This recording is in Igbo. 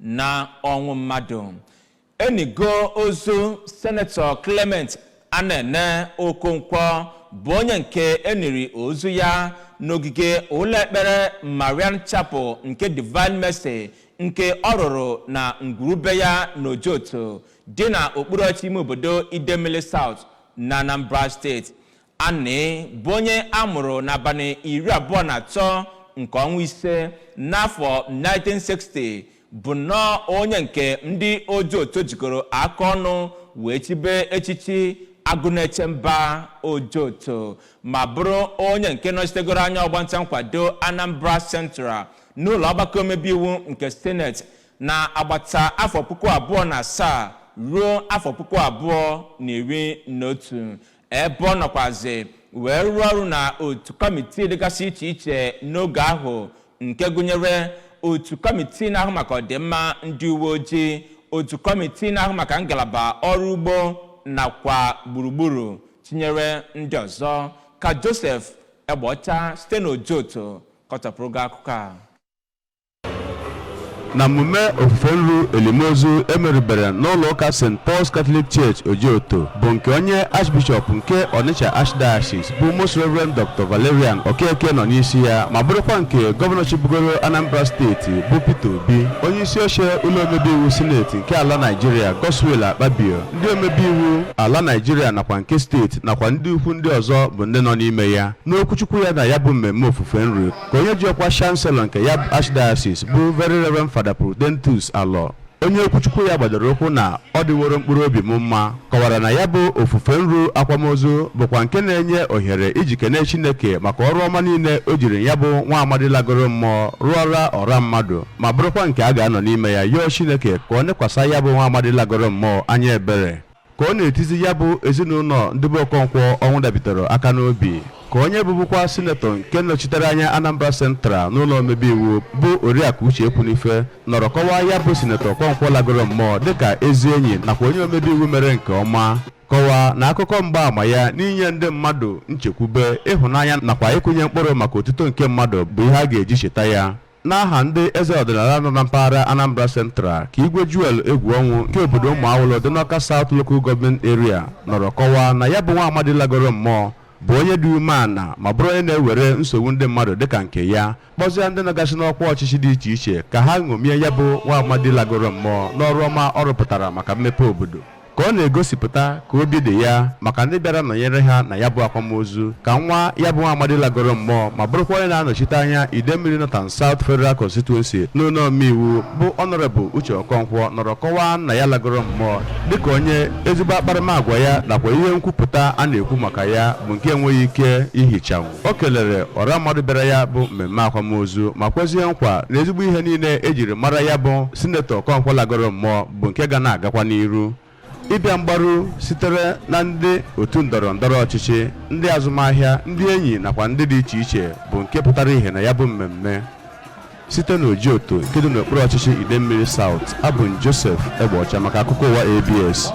Na ọnwụ mmadụ, enigo ozu Senetọ Clement Anene Okonkwo, bụ onye nke eniri ozu ya n'ogige ụlọ ekpere Marian Chapel nke Divine Mercy, nke ọ rụrụ na ngwurube ya n'Ojoto dị na okpuru ọchịchị ime obodo Idemili South na Anambra Steeti. Ani bụ onye a mụrụ n'abalị 23 nke ọnwa 5 n'afọ 1960, bụ nnọọ onye nke ndị Ojoto jikọrọ aka ọnụ wee chibe echichi Agụnechemba Ojoto, ma bụrụ onye nke nọchitegoro anya ọgbanta nkwado Anambra Central n'ụlọ ọgbakọ omebe iwu nke Seneti na agbata afọ 2007 ruo afọ 2011, ebe ọ nọkwazi wee rụọ ọrụ na otu kọmitii dịgasị iche iche n'oge ahụ, nke gụnyere otu kọmitii na-ahụ maka ọdịmma ndị uwe ojii, otu kọmitii na-ahụ maka ngalaba ọrụ ugbo nakwa gburugburu, tinyere ndị ọzọ. Ka Joseph Egbeọcha site n'Ojoto kọtọpụrụ gị akụkọ a. Na mmume ofufe nru elimozu emerubere n'ụlọ ụka St. Paul's Catholic Church Ojoto, bụ nke onye Archbishop nke Onitsha Archdiocese bụ Most Reverend Dr. Valerian Okeke nọ n'isi ya, ma bụrụkwa nke gọvanọ chịbugoro Anambra Steeti bụ Peter Obi, onye isi oche ụlọ omebe iwu Sineti nke ala Naijiria Godswill Akpabio, ndị omebe iwu ala Naijiria nakwa nke steeti, nakwa ndị ukwu ndị ọzọ bụ ndị nọ n'ime ya. N'okwuchukwu ya na ya bụ mmemme ofufe nru, ka onye ji ọkwa Chancellor nke ya bụ Archdiocese bụ Very Reverend Father Prudentus Alọ, onye okwuchukwu ya gbadoro ụkwụ na ọ dịworo mkpụrụ obi m mma, kọwara na ya bụ ofufe nru akwamozu bụkwa nke na-enye ohere iji kene Chineke maka ọrụ ọma niile o jiri ya bụ nwa amadi lagoro mmụọ rụọra ọra mmadụ, ma bụrụkwa nke a ga-anọ n'ime ya yọọ Chineke ka ọ nekwasa ya bụ nwa amadi lagoro mmụọ anya ebere. Ka ọ na-etizi ya bụ ezinụlọ ndị bụ Okonkwo ọnwụ dabitere aka n'obi, ka onye bụbụkwa sinetọ nke nọchitere anya Anambra Central n'ụlọ omebe iwu bụ Oriakụ Uche Ekwunife nọrọ kọwaa ya bụ Sinetọ Okonkwo lagoro mmụọ dịka ezi enyi nakwa onye omebe iwu mere nke ọma, kọwaa na akụkọ mgbaàmà ya n'inye ndị mmadụ nchekwube, ịhụnanya nakwa ịkụnye mkpụrụ maka otuto nke mmadụ bụ ihe a ga-eji cheta ya. N'aha ndị eze ọdịnala nọ na mpaghara Anambra Central, ka Igwe Juel Egwu Ọnwụ nke obodo Ụmụawụlụ dị n'Ọka South Local Government Area nọrọ kọwaa na ya bụ nwa amadi lagoro mmụọ bụ onye dị umeala, ma bụrụ onye na-ewere nsogbu ndị mmadụ dịka nke ya, kpọzie ndị nọgasị n'ọkwa ọchịchị dị iche iche ka ha ṅomie ya bụ nwa amadi lagoro mmụọ n'ọrụ ọma ọ rụpụtara maka mmepe obodo. Ka ọ na-egosipụta ka obi dị ya maka ndị bịara nọnyere ha na ya bụ akwamozu, ka nwa ya bụ nwa amadi lagoro mmụọ, ma bụrụkwa onye na-anọchite anya Idemmili North and South Federal Constituency n'ụlọ omeiwu bụ Honorable Uche Okonkwo, nọrọ kọwaa nna ya lagoro mmụọ dịka onye ezigbo akparamagwa ya nakwa ihe nkwupụta a na-ekwu maka ya bụ nke enweghị ike ihichanwu. O kelere ọra mmadụ bịara ya bụ mmemme akwamozu, ma kwezie nkwa na ezigbo ihe niile ejiri mara ya bụ Sinetọ Okonkwo lagoro mmụọ bụ nke ga na-agakwa n'iru. Ịbịa mgbaru sitere na ndị otu ndọrọ ndọrọ ọchịchị, ndị azụmahịa, ndị enyi nakwa ndị dị iche iche bụ nke pụtara ihe na ya bụ mmemme. Site n'Ojoto nke dị n'okpuru ọchịchị Idemmili South, abụ m Joseph Egbeọcha maka akụkọ ụwa ABS.